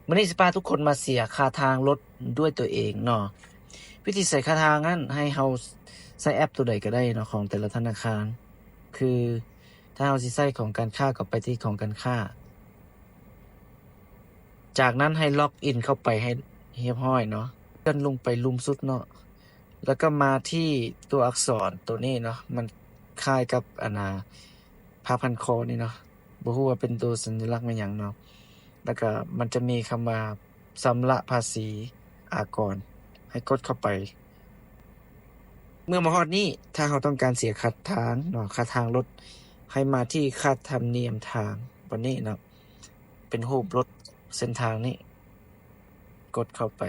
ມື້ນີ້ຊິພາທຸກຄົນມາເສຍຄ່າທາງລົດດ້ວຍຕົວເອງເນາະ. ວິທີໃຊ້ຄ່າທາງນັ້ນ ໃຫ້ເຮົາໃຊ້ແອັບໂຕໃດກໍໄດ້ເນາະ ຂອງແຕ່ລະທະນາຄານ. ຄືຖ້າເຮົາຊິໃຊ້ຂອງການຄ້າ ກໍໄປທີ່ຂອງການຄ້າ. ຈາກນັ້ນໃຫ້ລັອກອິນເຂົ້າໄປໃຫ້ຮຽບຮ້ອຍເນາະ. ເລື່ອນລົງໄປລຸ່ມສຸດເນາະ ແລ້ວກໍມາທີ່ຕົວອັກສອນໂຕນີ້ເນາະ. ມັນຄ້າຍກັບອັນນ່າ ຜ້າພັນຄໍນີ້ເນາະ, ບໍ່ຮູ້ວ່າເປັນໂຕສັນຍະລັກແມ່ນຫຍັງເນາະ. ແລ້ວກໍມັນຈະມີຄຳວ່າ ຊຳລະພາສີອາກອນ, ໃຫ້ກົດເຂົ້າໄປ. ເມື່ອມາຮອດນີ້ ຖ້າເຮົາຕ້ອງການເສຍຄ່າທາງເນາະ, ຄ່າທາງລົດ, ໃຫ້ມາທີ່ຄ່າທຳນຽມທາງ ບ່ອນນີ້ເນາະ, ເປັນຮູບລົດເສັ້ນທາງນີ້. ກົດເຂົ້າໄປ.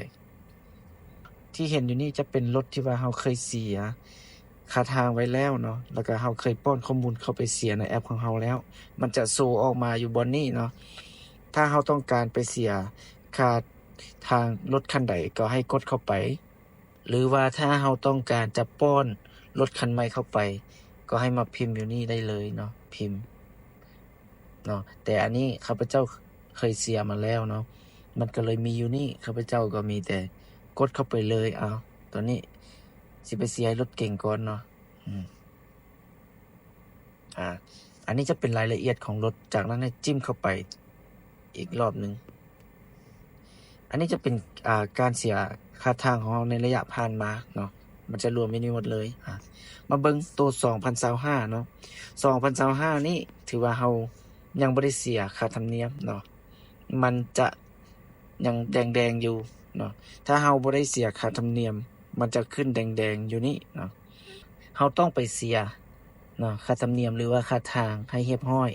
ທີ່ເຫັນຢູ່ນີ້ຈະເປັນລົດທີ່ວ່າເຮົາເຄີຍເສຍຄ່າທາງໄວ້ແລ້ວເນາະ, ແລ້ວກໍເຮົາເຄີຍປ້ອນຂໍ້ມູນເຂົ້າໄປເສຍໃນແອັບຂອງເຮົາແລ້ວ, ມັນຈະໂຊອອກມາຢູ່ບ່ອນນີ້ເນາະ. ຖ້າເຮົາຕ້ອງການໄປເສຍຄ່າທາງລົດຄັນໃດ ກໍໃຫ້ກົດເຂົ້າໄປ, ຫຼືວ່າຖ້າເຮົາຕ້ອງການຈະປ້ອນລົດຄັນໃໝ່ເຂົ້າໄປ ກໍໃຫ້ມາພິມຢູ່ນີ້ໄດ້ເລີຍເນາະ, ພິມ ເນາະ. ແຕ່ອັນນີ້ຂ້າພະເຈົ້າເຄີຍເສຍມາແລ້ວເນາະ, ມັນກໍເລີຍມີຢູ່ນີ້, ຂ້າພະເຈົ້າກໍມີແຕ່ກົດເຂົ້າໄປເລີຍ. ເອົາ ຕອນນີ້ຊິໄປເສຍໃຫ້ລົດເກັງກ່ອນເນາະ. ອືມ ອາ ອັນນີ້ຈະເປັນລາຍລະອຽດຂອງລົດ, ຈາກນັ້ນໃຫ້ຈິ້ມເຂົ້າໄປອີກລອບໜຶ່ງ. ອັນນີ້ຈະເປັນ ອ່າ ການເສຍຄ່າທາງຂອງເຮົາໃນໄລຍະຜ່ານມາເນາະ, ມັນຈະລວມຢູ່ນີ້ໝົດເລີຍ. ອາ ມາເບິ່ງໂຕສອງພັນຊາວຫ້າເນາະ, ສອງພັນຊາຫ້ານີ້ຖືວ່າເຮົາຍັງບໍ່ໄດ້ເສຍຄ່າທຳນຽມເນາະ, ມັນຈະຍັງແດງໆຢູ່ເນາະ. ຖ້າເຮົາບໍ່ໄດ້ເສຍຄ່າທຳນຽມ ມັນຈະຂຶ້ນແດງໆຢູ່ນີ້ເນາະ. ເຮົາຕ້ອງໄປເສຍເນາະ ຄ່າທຳນຽມ ຫຼືວ່າຄ່າທາງໃຫ້ຮຽບຮ້ອຍ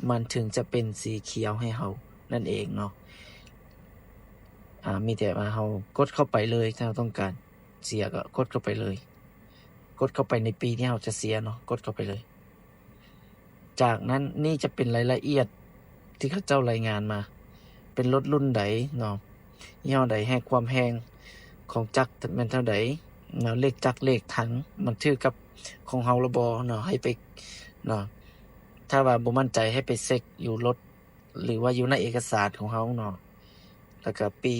ມັນເຖິງຈະເປັນສີຂຽວໃຫ້ເຮົານັ້ນເອງເນາະ. ອາ ມີແຕ່ວ່າເຮົາກົດເຂົ້າໄປເລີຍ, ຖ້າເຮົາຕ້ອງການເສຍກໍກົດເຂົ້າໄປເລີຍ, ກົດເຂົ້າໄປໃນປີທີ່ເຮົາຈະເສຍເນາະ, ກົດເຂົ້າໄປເລີຍ. ຈາກນັ້ນ ນີ້ຈະເປັນລາຍລະອຽດທີ່ເຂົາເຈົ້າລາຍງານມາ, ເປັນລົດລຸ້ນໃດເນາະ, ຍີ່ຫໍ້ໃດ, ແຮກຄວາມແຮງຂອງຈັກແມ່ນເທົ່າໃດເນາະ, ເລກຈັກເລກຖັງ ມັນຖືກກັບຂອງເຮົາຫຼືບໍ່ເນາະ, ໃຫ້ໄປເນາະ, ຖ້າວ່າບໍ່ໝັ້ນໃຈໃຫ້ໄປເຊັກຢູ່ລົດ ຫຼືວ່າຢູ່ໃນເອກະສານຂອງເຮົາເນາະ, ແລ້ວກະປີ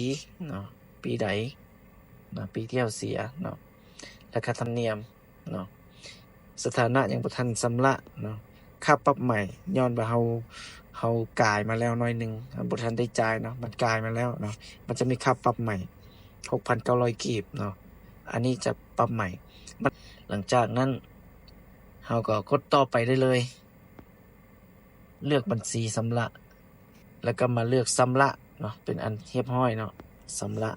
ເນາະ, ປີໃດເນາະ, ປີທີ່ເຮົາເສຍເນາະ, ແລ້ວກະທຳນຽມ ເນາະ, ສະຖານະຍັງບໍ່ທັນຊຳລະເນາະ, ຄ່າປັບໃໝ ຍ້ອນວ່າເຮົາ ເຮົາກາຍມາແລ້ວໜ້ອຍໜຶ່ງ, ເຮົາບໍ່ທັນໄດ້ຈ່າຍເນາະ, ມັນກາຍມາແລ້ວເນາະ, ມັນຈະມີຄ່າປັບໃໝຫົກພັນເກົ້າຮ້ອຍກີບເນາະ, ອັນນີ້ຈະປັບໃໝ. ຫຼັງຈາກນັ້ນ ເຮົາກໍກົດຕໍ່ໄປໄດ້ເລີຍ. ເລືອກບັນຊີຊຳລະ ແລ້ວກໍມາເລືອກຊຳລະເນາະ, ເປັນອັນຮຽບຮ້ອຍເນາະ, ຊຳລະ.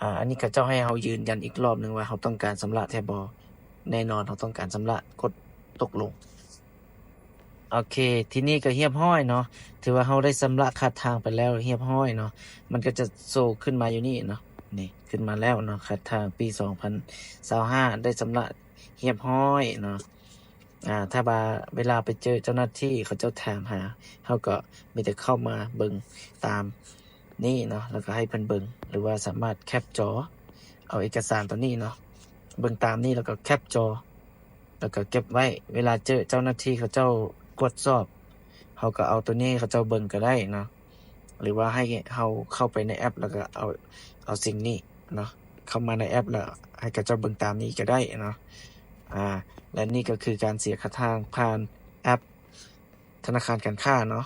ອາ ອັນນີ້ເຂົາເຈົ້າໃຫ້ເຮົາຢືນຢັນອີກລອບໜຶ່ງວ່າເຮົາຕ້ອງການຊຳລະແທ້ບໍ່. ແນ່ນອນເຮົາຕ້ອງການຊຳລະ, ກົດຕົກລົງ. ໂອເຄ, ທີນີ້ກໍຮຽບຮ້ອຍເນາະ, ຖືວ່າເຮົາໄດ້ຊຳລະຄ່າທາງໄປແລ້ວຮຽບຮ້ອຍເນາະ, ມັນກໍຈະໂຊຂຶ້ນມາຢູ່ນີ້ເນາະ, ນີ້ຂຶ້ນມາແລ້ວເນາະ, ຄ່າທາງປີສອງພັນຊາວຫ້າໄດ້ຊຳລະຮຽບຮ້ອຍເນາະ. ອາ ຖ້າວ່າເວລາໄປເຈີເຈົ້າໜ້າທີ່ເຂົາເຈົ້າຖາມຫາ, ເຮົາກໍມີແຕ່ເຂົ້າມາເບິ່ງຕາມນີ້ເນາະ, ແລ້ວກໍໃຫ້ເພິ່ນເບິ່ງ ຫຼືວ່າສາມາດແຄັບຈໍ ເອົາເອກະສານຕົວນີ້ເນາະ, ເບິ່ງຕາມນີ້ ແລ້ວກໍແຄັບຈໍ ແລ້ວກໍເກັບໄວ້. ເວລາເຈີເຈົ້າໜ້າທີ່ເຂົາເຈົ້າກວດສອບ, ເຮົາກໍເອົາຕົວນີ້ໃຫ້ເຂົາເຈົ້າເບິ່ງກໍໄດ້ເນາະ, ຫຼືວ່າໃຫ້ເຮົາເຂົ້າໄປໃນແອັບ ແລ້ວກໍເອົາ ເອົາສິ່ງນີ້ເນາະ ເຂົ້າມາໃນແອັບ ແລ້ວໃຫ້ເຂົາເຈົ້າເບິ່ງຕາມນີ້ກໍໄດ້ເນາະ. ອາ ແລະ ນີ້ກໍຄືການເສຍຄ່າທາງຜ່ານແອັບທະນາຄານການຄ້າເນາະ.